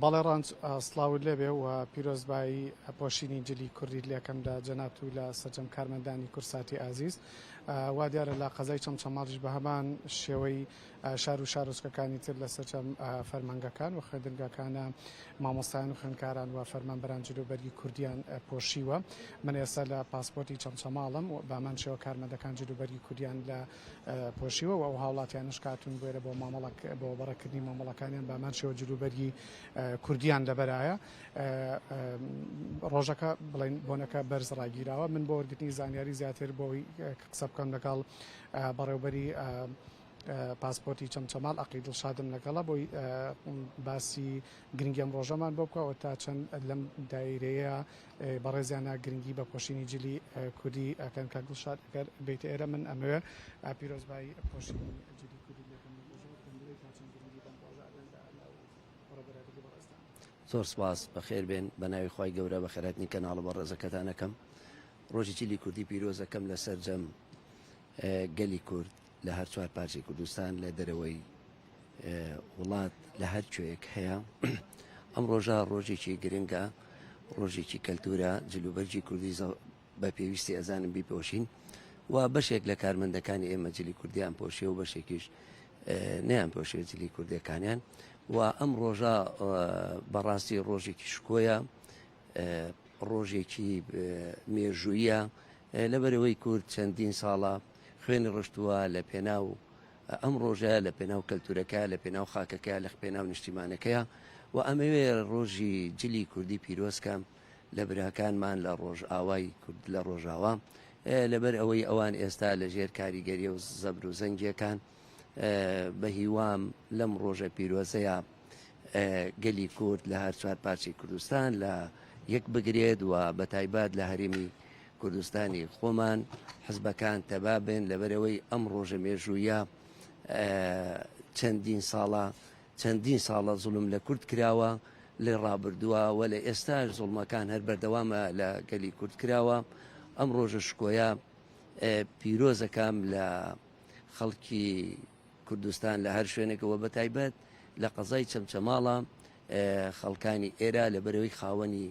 بەڵێ ڕەنج سڵاوت لێبێ و پیرۆزبایی پۆشینی جلی کوردیت لێکەم لە جەنابت و لە سەرجەم کارمەندانی کوردساتی ئازیز. وا دیارە لە قەزای چەمچەماڵیش بە هەمان شێوەی شار و شارۆچکەکانی تر لە سەرجەم فەرمانگەکان و خوێندنگاکانە مامۆستایان و خوێندکاران و فەرمانبەران جلوبەرگی کوردیان پۆشیوە. من ئێستا لە پاسپۆرتی چەمچەماڵم و بەهەمان شێوە کارمەندەکان جلوبەرگی کوردیان لە پۆشیوە و ئەو هاوڵاتیانەش کە هاتوون بۆ ئێرە بۆ مامەڵە بۆ بەڕێکردنی مامەڵەکانیان بە هەمان شێوە جلوبەرگی کوردیان لەبەرایە. ڕۆژەکە بڵێن بۆنەکە بەرز ڕاگیراوە. من بۆ وەرگرتنی زانیاری زیاتر بۆ ئەوەی قسە بکەم لەگەڵ بەڕێوبەری پاسپۆرتی چەمچەماڵ عەقید دڵشادم لەگەڵە بۆی باسی گرنگی ئەم ڕۆژەمان بۆ بکەوە تا چەند لەم دایرەیە بەڕێزیانە گرنگی بە پۆشینی جلی کوردی ئەکەن. کاک دڵشاد ئەگەر بێیتە ئێرە من ئەمەوێ پیرۆزبایی پۆشینی جلی کوردی لێکەم لەم ڕۆژەوە پێم بڵێی تا چەند گرنگی بەم ڕۆژە ئەدەن لە ناو بەڕێوبەرایەتی بەڕێزتان. زۆر سپاس، بەخێر بێن. بە ناوی خوای گەورە بەخێرهاتنی کەناڵە بەڕێزەکەتان ئەکەم. ڕۆژی جلی کوردی پیرۆز ئەکەم لە سەرجەم گەلی کورد لە هەر چوار پارچەی کوردستان لە دەرەوەی وڵات لە هەر کوێیەک هەیە. ئەم ڕۆژە ڕۆژێکی گرنگە، ڕۆژێکی کەلتورە، جلوبەرگی کوردی بە پێویستی ئەزانم بیپۆشین و بەشێک لە کارمەندەکانی ئێمە جلی کوردیان پۆشیە و بەشێکیش نیان پۆشیە جلی کوردەکانیان و ئەم ڕۆژە بەڕاستی ڕۆژێکی شکۆیە ڕۆژێکی مێژوویە لەبەرەوەی کورد چەندین ساڵە خوێنی ڕشتووە لە پێناو ئەم ڕۆژە لە پێناو کەلتورەکە، لە پێناو خاکەکە، لە پێناو نیشتیمانەکەیە و ئەمەوێ ڕۆژی جلی کوردی پیرۆز کەم لە براکانمان لە ڕۆژئاوای کورد لە ڕۆژاوا لەبەر ئەوەی ئەوان ئێستا لە ژێر کاریگەریە و زەبر و زەنگیەکان بە هیوام لەم ڕۆژە پیرۆزەیە گەلی کورد لە هەر چوار پارچەی کوردستان لە یەک بگرێت و بە تایبەت لە هەرێمی کوردستانی خۆمان حزبەکان تەبا بن لەبەرئەوەی ئەم ڕۆژە مێژوویە چەندین ساڵە چەندین ساڵە زوڵم لە کورد کراوە لە ڕابردووە و لە ئێستاش زوڵمەکان هەر بەردەوامە لە گەلی کورد کراوە ئەم ڕۆژە شکۆیە پیرۆزەکەم لە خەڵکی کوردستان لە هەر شوێنێکەوە بەتایبەت لە قەزای چەمچەماڵە خەڵکانی ئێرە لەبەرەوەی خاوەنی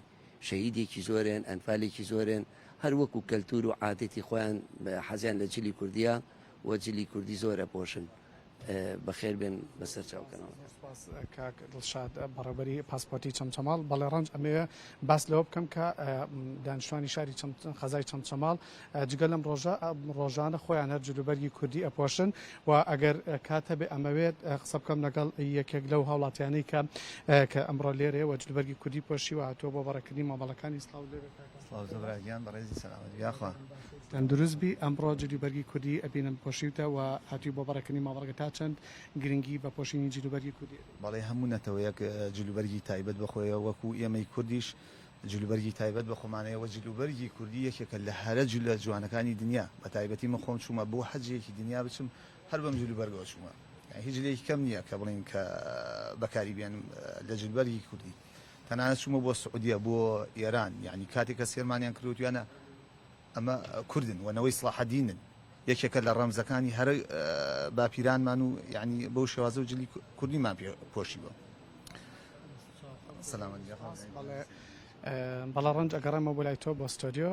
شەهیدێکی زۆرێن، ئەنفالێکی زۆرێن، هەر وەکو کەلتور و عادەتی خۆیان حەزیان لە جلی کوردیە و جلی کوردی زۆر ئەپۆشن. بەخێر بێن بەسەر چاو کەناڵەکە. زۆر سوپاس کاک دڵشاد بەڕێوبەری پاسپۆرتی چەمچەماڵ. بەڵێ ڕەنج ئەمەوێ باس لەوە بکەم کە دانیشتوانی شاری قەزای چەمچەماڵ جگە لەم ڕۆژە ڕۆژانە خۆیان هەر جلوبەرگی کوردی ئەپۆشن و ئەگەر کات هەبێ ئەمەوێت قسە بکەم لەگەڵ یەکێک لەو هاوڵاتیانەی کە کە ئەمڕۆ لێرەیە و جلوبەرگی کوردی پۆشیوە هاتووە بۆ بەڕێکردنی مامەڵەکانی. سڵاو لێبێ کاکە. سڵاو زۆر گیان بەڕێزی سەلامەت بی یاخوا. تەندروست بی. ئەمڕۆ جلوبەرگی کوردی ئەبینم پۆشیوتە و هاتووی بۆ بەڕێکردنی مامەڵەکە تا چەند گرنگی بە پۆشینی جلوبەرگی کوردی ئەدەی؟ بەڵێ هەموو نەتەوەیەک جلوبەرگی تایبەت بە خۆیە وەکو ئێمەی کوردیش جلوبەرگی تایبەت بە خۆمان هەیە و جلوبەرگی کوردی یەکێکە لە هەرە جلە جوانەکانی دنیا بە تایبەتی من خۆم چوومە بۆ حەجێکی دنیا بچم هەر بەم جلوبەرگەوە چوومە یانی هیچ جلێکی کەم نییە کە بڵێین کە بەکاری بێنم لە جلوبەرگی کوردی تەنانەت چوومە بۆ سعودیە بۆ ئێران یانی کاتێک کە سێرمانیان کردوە وتویانە ئەمە کوردن و نەوەی سڵاحەدینن یەکێکە لە ڕەمزەکانی هەرە باپیرانمان و یعنی بەو شێوازە و جلی کوردیمان پێ پۆشیوە. سەلامەت بەڵێ ڕەنج ئەگەڕێمەوە بۆ لای تۆ بۆ ستۆدیۆ.